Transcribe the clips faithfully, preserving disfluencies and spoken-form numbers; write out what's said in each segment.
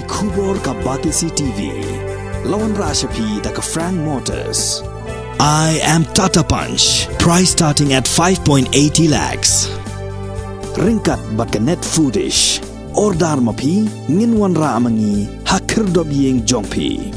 Khubor ka Batesi T V. La wanrah sha phi da ka Frank Motors. I am Tata Punch. Price starting at five point eighty lakhs. Ryngkat bad ka Net Foodish. Order ma phi, ngin wanrah ma ngi ha khyrdop ïing jong phi.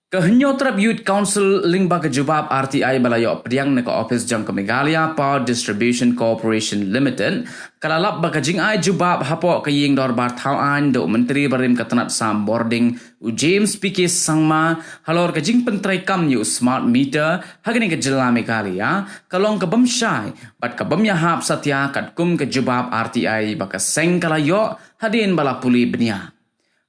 Ka Hynñiewtrep Youth Council lyngba ka jubab R T I ba la ïoh pdiang na ka ophis jong ka Meghalaya Power Distribution Corporation Limited, ka la lap ba ka jingai jubab hapoh ka ïing dorbar thaw aiñ da u Myntri barim ka tnat sam bording u James P K Sangma halor ka jingpyntreikam ïa u smart meter ha kane ka jylla Meghalaya, ka long ka bym shai bad ka bym ïahap satia katkum ka jubab R T I ba ka seng ka la ïoh hadien ba la pule bniah.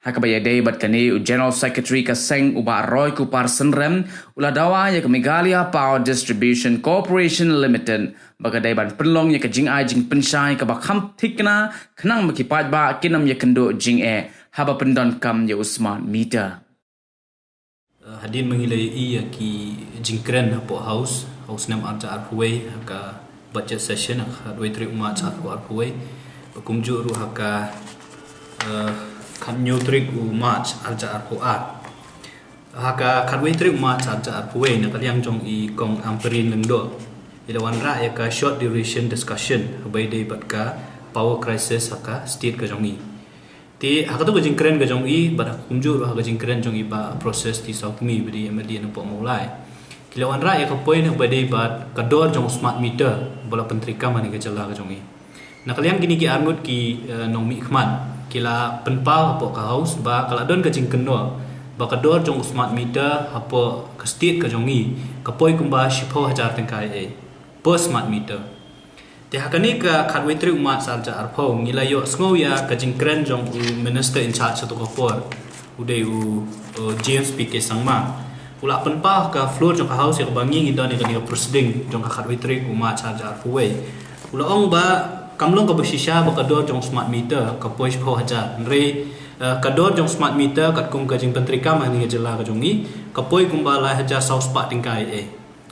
Ha kaba ïadei bad kane, u General Secretary ka seng, u Bah Roykupar Synrem, u la dawa ïa ka Meghalaya Power Distribution Corporation Limited ba ka dei ban pynlong ïa ka jingai jingpynshai kaba kham thikna, khnang ba ki paidbah kin ym ïakynduh jingeh haba pyndonkam ïa u smart meter. Uh, hadien ba ngi la ïohi ïa ki jingkren hapoh House ha u snem arhajar arphew wei ha ka budget session ha ka khatwei tarik u March arhajar arphew wei, ba kumjuh ruh ha ka, uh, khathynñiew tarik u March arhajar arphew ar. Ha ka khatwei tarik u March arhajar arphew wei, na ka liang jong i Kong Ampareen Lyngdoh, i la wanrah ïa ka short duration discussion haba ïadei bad ka power crisis ha ka state ka jong i. Te ha kato ka jingkren ka jong i bad ha kumjuh ruh ha ka jingkren jong i Bah Proses T Sawkmie ba dei MLA napoh Mawlai, ki la wanrah ïa ka point ba dei bad ka dor jong u smart meter ba la pyntreikam ha kane ka jylla ka jong i. Na ka liang kine ki arngut ki, eh, nongmihkhmat, ki la pynpaw hapoh ka House ba ka la don ka jingkynnoh ba ka dor jong u smart meter hapoh ka state ka jong i ka poi kumba shiphew hajar tyngka eh, per smart meter. Te ha kane ka khatwei tarik u March arhajar arphew, ngi la ïohsngew ïa ka jingkren jong u Minister in charge ha kato ka por, u dei u, uh, James P K Sangma. U la pynpaw ha ka floor jong ka House ïa kaba ngi ngi don ïa kane ka proceeding jong ka khatwei tarik u March arhajar arphew wei. U la ong ba kam long kaba shisha ba ka dor jong u smart meter ka poi shiphew hajar. Hynrei, uh, ka dor jong u smart meter katkum ka jingpyntreikam ha kane ka jylla ka jong i ka poi kumba lai hajar saw spah tyngka eh.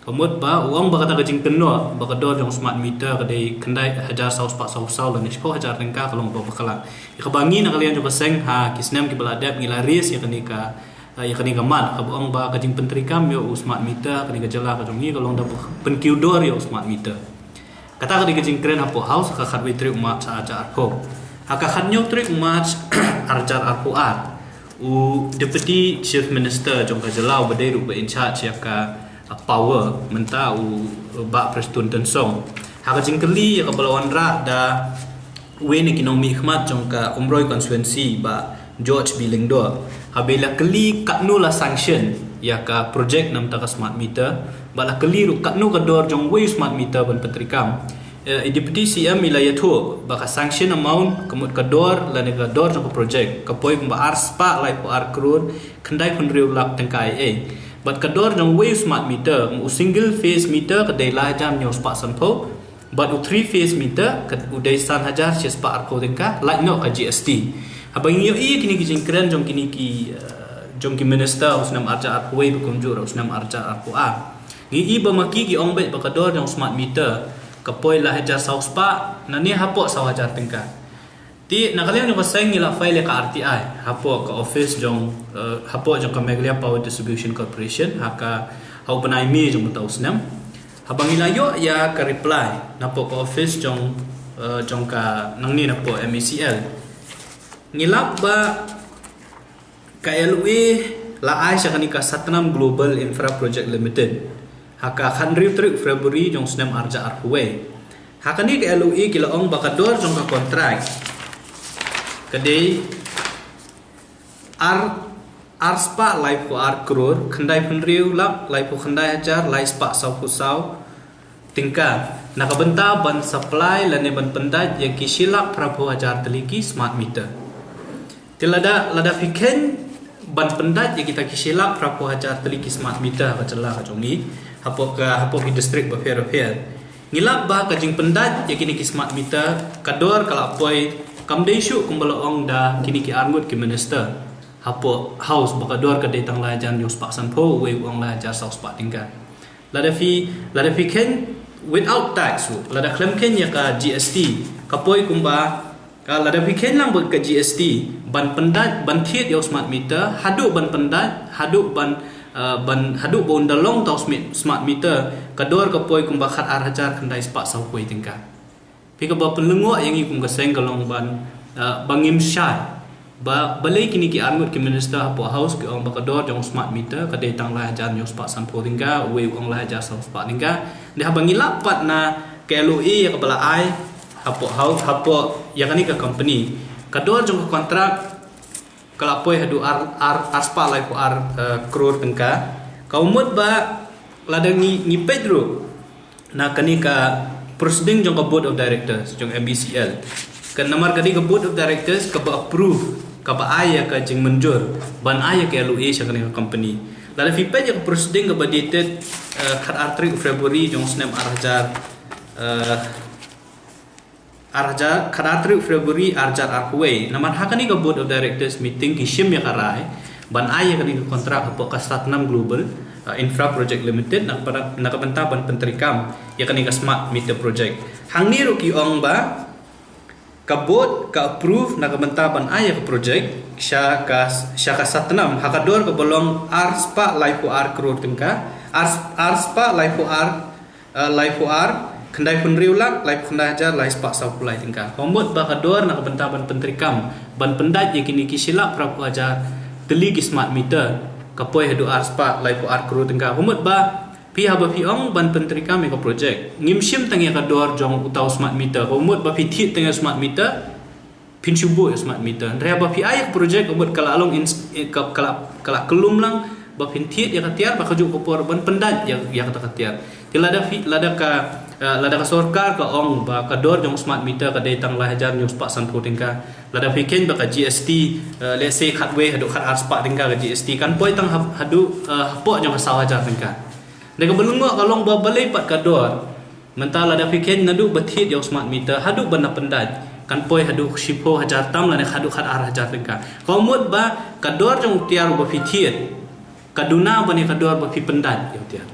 Ka mut ba u ong ba kata ka jingkynnoh ba ka dor jong u smart meter ka dei khyndai hajar saw spah saw saw lane shiphew hajar tyngka ka long ba bakla. Ïa kaba ngi na ka liang jong ka seng ha ki snem kiba la dep ngi la raise ïa kane ka, ïa kane ka mat, kaba ong ba ka jingpyntreikam ïa u smart meter ha kane ka jylla ka jong ngi ka long da pynkiew dor ïa u smart meter. Kata ka dei ka jingkren hapoh House ha ka khatwei tarik u March arhajar arphew. Ha ka khathynñiew tarik u March arhajar arphew ar, u Deputy Chief Minister jong ka jylla uba dei ruh ba in charge ïa ka, uh, power mynta, u, uh, Bah Prestone Tynsong, ha ka jingkylli ïa kaba la wanrah da uwei na ki nongmihkhmat jong ka Umroi constituency, Bah George B Lyngdoh, haba la kylli katno la sanction ïa ka project na bynta ka smart meter, bad la kylli ruh katno ka dor jong uwei u smart meter ban pyntreikam. Eh, i Deputy C M i la ïathuh ba ka sanction amount, ka mut ka dor lane ka dor jong ka project, ka poi kumba ar spah laiphew ar klur khyndai phew hynriew lak tyngka eh. Bad ka dor jong uwei u smart meter, u single phase meter ka dei lai hajar hynñiew spah sanphew, bad u three phase meter ka u dei san hajar shi spah arphew tyngka, lait noh ka G S T. Haba ngi ïohi kine ki jingkren jong kine ki, eh, jong ki minister ha u snem arhajar arphew wei bad kumjuh ruh ha u snem arhajar arphew ar, ngi i ba ma ki ki ong beit ba ka dor jong u smart meter ka poi lai hajar saw spah, lane hapoh saw hajar tyngka. Te na ka liang jong ka seng ngi la file ïa ka R T I hapoh ka office jong, eh, hapoh jong ka Meghalaya Power Distribution Corporation ha ka, ha u bnai May jong uta u snem. Haba ngi la ïoh ïa ka reply napoh ka office jong, eh, jong ka nangne napoh M E C L, ngi lap ba ka L O A la ai sha kane ka Satnam Global Infra Project Limited ha ka khathynriew tarik February jong u snem arhajar arphew wei. Ha kane ka L O A ki la ong ba ka dor jong ka contract ka dei ar, ar spah laiphew ar klur khyndai phew hynriew lak laiphew khyndai hajar lai spah sawphew saw tyngka na ka bynta ban supply lane ban pyndait ïa ki shi lak phraphew hajar tylli ki smart meter. Te lada, lada phi kheiñ ban pyndait ïa kita ki shi lak phraphew hajar tylli ki smart meter ha ka jylla ka jong ngi, hapoh ka, hapoh ki district bapher bapher, ngi lap ba ka jingpyndait ïa kine ki smart meter ka dor ka la poi, kam dei shuh kumba la ong da kine ki arngut ki minister hapoh House ba ka dor ka dei tang lai hajar hynñiew spah sanphew, uwei u ong lai hajar saw spah tyngka. Lada phi, lada phi kheiñ without tax, lada khlem kheiñ ïa ka G S T, ka poi kumba Ka lada phi kheiñ lang bad ka G S T, ban pyndait, ban thied ïa u smart meter, haduh ban pyndait, haduh ban, uh, ban, haduh ba un da long uta u smi-, smart meter, ka dor ka poi kumba khat ar hajar khyndai spah saw phew tyngka. Phi kaba pynlyngngoh ïa ngi kum ka seng ka long ban, uh, ba ngim shai. Ba, balei kine ki arngut ki minister hapoh House ki ong ba ka dor jong u smart meter ka dei tang lai hajar hynñiew spah san phew tyngka, uwei u ong lai hajar saw spah tyngka. Dei haba ngi lap pat na ka L O A ïa kaba la ai hapoh House, hapoh ïa kane ka company. Ka dor jong ka kontrak ka la poi haduh ar, ar, ar spah lai phew ar, eh, klur tyngka. Ka mut ba lada ngi, ngi peit ruh na kane ka proceeding jong ka Board of Directors jong M B C L. Ka namar ka dei ka Board of Directors kaba approve, kaba ai ïa ka jingmynjur ban ai ïa ka L O A sha kane ka company. Lada phi peit ïa ka proceeding kaba dated, eh, khat ar tarik February jong u snem ar hajar, eh, ar hajar, khat ar tarik February ar hajar arphew wei. Namar ha kane ka Board of Directors meeting ki shim ïa ka rai ban ai ïa kane ka kontrak hapoh ka Satnam Global, uh, Infra Project Limited na ka, na ka bynta ban pyntreikam ïa kane ka smart meter project. Hangne ruh ki ong ba ka board ka approve na ka bynta ban ai ïa ka project sha ka, sha ka Satnam ha ka dor kaba long ar spah lai phew ar klur tyngka, ar, ar spah lai phew ar, eh, lai phew ar, khyndai phew hynriew lak, lai phew khyndai hajar, lai spah saw phew lai tyngka. Ka mut ba ka dor na ka bynta ban pyntreikam, ban pyndait ïa kine ki shi lak phra phew hajar tylli ki smart meter, ka poi haduh ar spah lai phew ar klur tyngka. Ka mut ba phi haba phi ong ban pyntreikam ïa ka project, ngim shim tang ïa ka dor jong uta u smart meter. Ka mut ba phi thied tang ïa u smart meter, phin shu buh ïa u smart meter. Hynrei haba phi ai ïa ka project, ka mut ka la long ins-, eh, ka, ka la, ka la kyllum lang ba phin thied ïa ka tiar, ba kajuh ka por ban pyndait ïa, ïa kata ka tiar. Te lada phi, lada ka, eh, lada ka sorkar ka ong ba ka dor jong u smart meter ka dei tang lai hajar hynñiew spah san phew tyngka. Lada phi kheiñ ba ka G S T, eh, let's say khatwei haduh khat ar spah tyngka ka G S T, kan poi tang ha-, haduh, eh, hapoh jong ka saw hajar tyngka. Dei kaba lyngngoh ka long ba balei pat ka dor. Mynta lada phi kheiñ naduh ba thied ïa u smart meter haduh ban da pyndait, kan poi haduh shi phew hajar tam lane haduh khat ar hajar tyngka. Ka mut ba ka dor jong u tiar uba phi thied ka duna ban ïa ka dor ba phi pyndait ïa u tiar.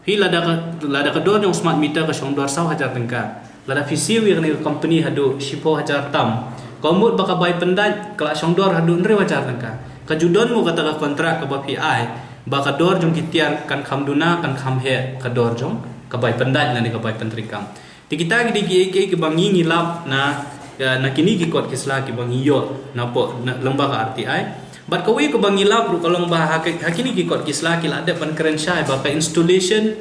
Phi lada ka, lada ka dor jong u smart meter ka shong dor saw hajar tyngka, lada phi siew ïa kane ka company haduh shi phew hajar tam, ka mut ba ka bai pyndait ka la shong dor haduh hynriew hajar tyngka. Ka ju don mo kata ka kontrak kaba phi ai ba ka dor jong ki tiar kan kham duna, kan kham heh ka dor jong ka bai pyndait lane ka bai pyntreikam. Te kita ki dei kiei kiei kiba ngi ngi lap na, eh, na kine ki kot ki sla kiba ngi ïoh napoh na lyngba ka R T I. Bad kawei kaba ngi lap ruh ka long ba ha ki, ha kine ki kot ki sla ki la dep ban kren shai ba ka installation,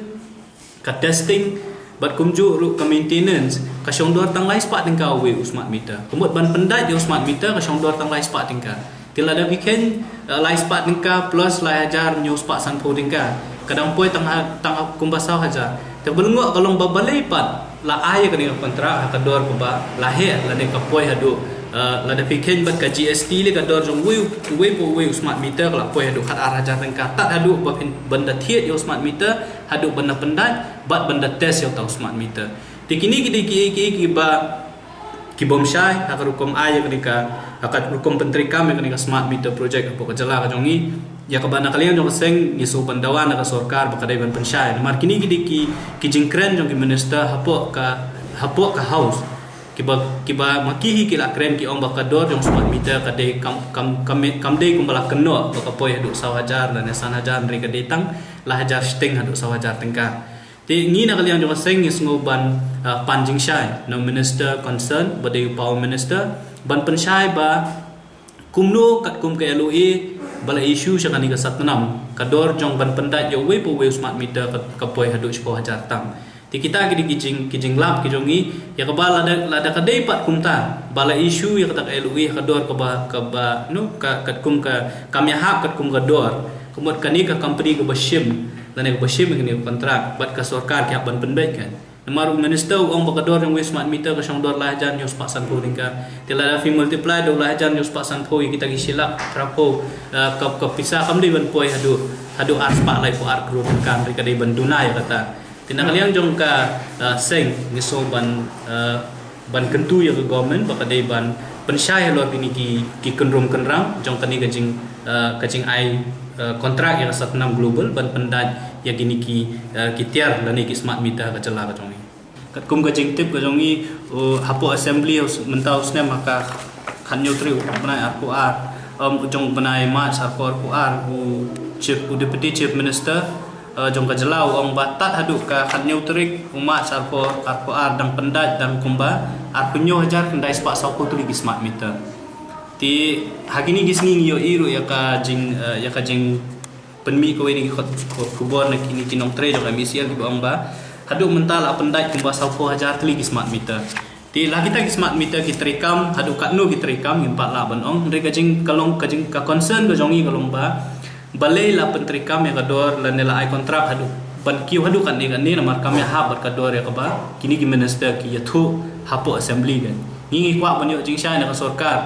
ka testing, bad kumjuh ruh ka maintenance ka shong dor tang lai spah tyngka uwei u smart meter. Ka mut ban pyndait ïa u smart meter ka shong dor tang lai spah tyngka. Te lada phi kheiñ, eh, lai spah tyngka plus lai hajar hynñiew spah san phew tyngka, ka dang poi tang ha, tang ha kumba saw hajar. Te ba lyngngoh ka long ba balei pat la ai ïa kane ka kontrak ha ka dor kaba la heh lane ka poi haduh, eh, lada phi kheiñ bad ka G S T lane ka dor jong uwei, uwei pa uwei u smart meter ka la poi haduh khat ar hajar tyngka tad haduh ba phin, ban da thied ïa u smart meter, haduh ban da pyndait bad ban da test ïa uta u smart meter. Te kine ki dei kiei kiei kiba ki bym shai ha ka rukom ai ïa kane ka, ha ka rukom pyntreikam ïa kane ka smart meter project hapoh ka jylla ka jong ngi. Ïa kaba na ka liang jong ka seng ngi sngewbha ban dawa na ka sorkar ba ka dei ban pynshai. Namar kine ki dei ki, ki jingkren jong ki minister hapoh ka, hapoh ka House. Kiba, kiba ma ki hi ki la kren ki ong ba ka dor jong smart meter ka dei kam, kam, kam, kam dei kumba la kynnoh ba ka poi haduh saw hajar lane san hajar, hynrei ka dei tang lai hajar shiteng haduh saw hajar tyngka. Te ngi na ka liang jong ka seng ngi sngewbha ban, ah, pan jingshai na u minister concern, ba dei u power minister, ban pynshai ba kumno katkum ka L O A ba la issue sha kane ka Satnam, ka dor jong ban pyndait ïa uwei pa uwei u smart meter ka, ka poi haduh shi phew hajar tam. Te kita ki dei ki jing, ki jinglap ki jong ngi, ïa kaba lada, lada ka dei pat kumta ba la issue ïa kata ka L O A ha ka dor kaba, kaba, no, ka, katkum ka, kam ïahap katkum ka dor. Ka mut kane ka company kaba shim lane kaba shim ïa kane ka kontrak bad ka sorkar ki hap ban pynbeit kan. Namar u minister u ong ba ka dor jong uwei u smart meter ka shong dor lai hajar hynñiew spah san phew tyngka. Te lada phi multiply da u lai hajar hynñiew spah san phew ïa kita ki shi lak phra phew, eh, ka, ka pisa kam dei ban poi haduh, haduh ar spah lai phew ar klur tyngka, hynrei ka dei ban duna ïa kata. Te na ka liang jong ka, eh, seng ngi sngewbha ban, eh, ban kyntu ïa ka government ba ka dei ban pynshai halor kine ki, ki kynrum kynrang jong kane ka jing, eh, ka jingai, eh, kontrak ïa ka Satnam Global ban pyndait ïa kine ki, eh, ki tiar lane ki smart meter ha ka jylla ka jong ngi. Katkum ka jingtip ka jong ngi, u hapoh assembly u s- mynta u snem ha ka khatnyo tarik u bnai arphew ar, um, jong bnai March arphew arphew ar, u chief, u deputy chief minister, uh, jong ka jylla u ong ba tad haduh ka khatnyo tarik u March arphew arphew ar dang pyndait dang kumba arphew hynñiew hajar khyndai spah sawphew tylli ki smart meter. Te ha kine ki sngi ngi ïohi ruh ïa ka jing, uh, ïa ka jing pynmih kawei na ki khot, khot khubor na kine ki nongtrei jong M E C L kiba ong ba haduh mynta la pyndait kumba sawphew hajar tylli ki smart meter. Te la kita ki smart meter ki treikam, haduh katno ki treikam ngim pat lah ban ong. Hynrei ka jing ka long, ka jing ka concern ka jong ngi ka long ba balei la pyntreikam ïa ka dor lane la ai kontrak haduh ban kiew haduh katne katne, namar kam ïahap bad ka dor ïa kaba kine ki minister ki ïathuh hapoh assembly kan. Ngi ngi kwah ban ïoh jingshai na ka sorkar.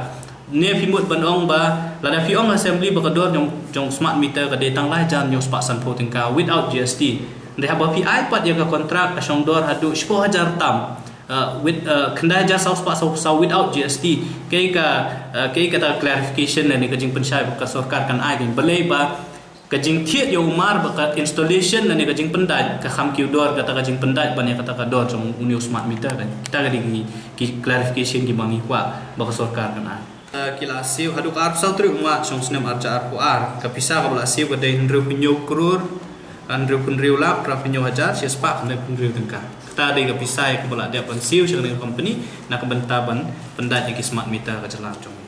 Ne phi mut ban ong ba lada phi ong assembly ba ka dor jong, jong smart meter ka dei tang lai hajar hynñiew spah sanphew tyngka without G S T. Hynrei haba phi ai pat ïa ka kontrak ka shong dor haduh shiphew hajar tam, uh, with, uh, khyndai hajar saw spah saw saw without G S T. Kaei ka, uh, kaei kata ka clarification ne ka jingpynshai ba ka sorkar kan ai kan, balei ba ka jingthied ïa u mar ba ka installation lane ka jingpyndait ka kham kiew dor kata ka jingpyndait ban ïa kata ka dor jong une u smart meter kan. Kita ka dei ki, ki clarification kiba ngi kwah ba ka sorkar kan ai. Uh, ki la siew haduh ka arphew saw tarik u March jong u snem arhajar arphew ar, ka pisa kaba la siew ka dei hynriewphew hynñiew klur, hynriewphew hynriew lak phra phew hynñiew hajar shi spah khyndai phew hynriew tyngka. Kata dei ka pisa ïa kaba la dep ban siew sha kane ka company na ka bynta ban pyndait ïa ki smart meter ha ka jylla jong ngi.